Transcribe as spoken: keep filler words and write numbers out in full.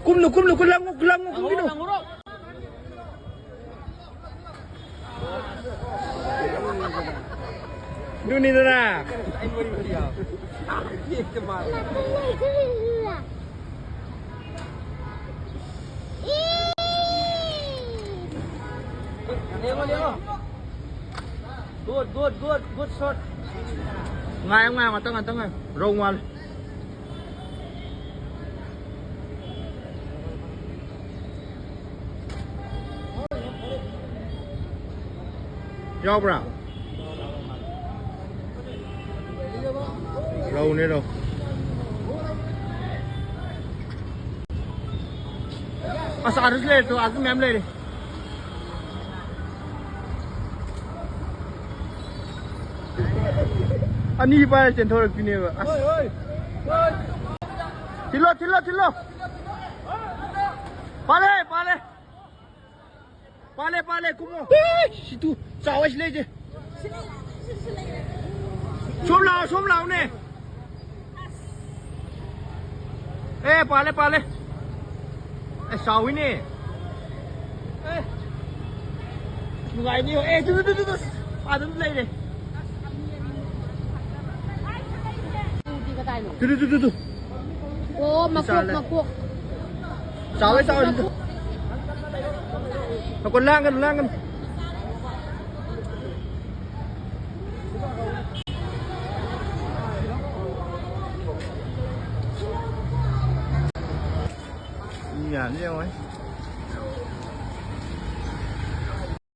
ꯀꯨꯝꯅꯨ, ꯀꯨꯝꯅꯨ, ꯀꯨꯝ ꯂꯪꯉꯨ, ꯂꯪꯉꯨ, ꯀꯨꯝꯒꯤꯅꯨ꯫ ꯑꯗꯨꯅꯤꯗꯅ꯫ Good, good, good, good shot. ꯉꯥꯏꯌꯨ, ꯉꯥꯏꯌꯨ, ꯉꯥꯛꯇꯪ, ꯉꯥꯛꯇꯪ ꯉꯥꯏꯌꯨ꯫ ꯔꯧ ꯃꯥꯜꯂꯦ꯫ ꯌꯥꯎꯕ꯭ꯔꯥ? ꯔꯧꯅꯦ, ꯔꯧ꯫ ꯑꯁ, ꯑꯥꯗꯁꯨ ꯂꯩꯔꯦ, ꯇꯨ, ꯑꯥꯗꯁꯨ ꯃꯌꯥꯝ ꯂꯩꯔꯦ꯫ ꯑꯅꯤ ꯄꯥꯏꯔ ꯆꯦꯟꯊꯣꯔꯛꯄꯤꯅꯦꯕ꯫ ꯑꯁ꯫ ꯊꯤꯜꯂꯣ, ꯊꯤꯜꯂꯣ, ꯊꯤꯜꯂꯣ꯫ ꯄꯥꯜꯂꯦ, ꯄꯥꯜꯂꯦ꯫ ꯄꯥꯜꯂꯦ, ꯄꯥꯜꯂꯦ, ꯀꯨꯝꯃꯣ꯫ ꯑꯦ, ꯁꯤ ꯇꯨ, ꯆꯥꯎꯋꯦ ꯁꯤ ꯂꯩꯁꯦ꯫ ꯁꯣꯝ ꯂꯥꯛꯑꯣ, ꯁꯣꯝ ꯂꯥꯛꯑꯣꯅꯦ꯫ ꯑꯦ, ꯄꯥꯜꯂꯦ, ꯄꯥꯜꯂꯦ꯫ ꯑꯦ, ꯆꯥꯎꯋꯤꯅꯦ꯫ ꯑꯦ, ꯅꯨꯡꯉꯥꯏꯅꯤ꯫ ꯑꯦ, ꯇꯨ, ꯇꯨ, ꯇꯨ, ꯇꯨ, ꯇꯨ꯫ ꯑꯗꯨꯝ ꯂꯩꯔꯦ꯫ ꯇꯨ, ꯇꯨ, ꯇꯨ, ꯇꯨ, ꯇꯨ꯫ ꯑꯣ, ꯃꯀꯣꯛ, ꯆꯥꯂꯦ꯫ ꯃꯀꯣꯛ꯫ ꯆꯥꯎꯋꯦ, ꯆꯥꯎꯋꯦ꯫ ꯃꯀꯣꯛ꯫ ꯃꯀꯣꯛ ꯂꯥꯡꯒꯅꯨ, ꯂꯥꯡꯒꯅꯨ꯫ ꯃꯤ ꯃꯌꯥꯝꯁꯦ ꯌꯦꯡꯉꯣ꯫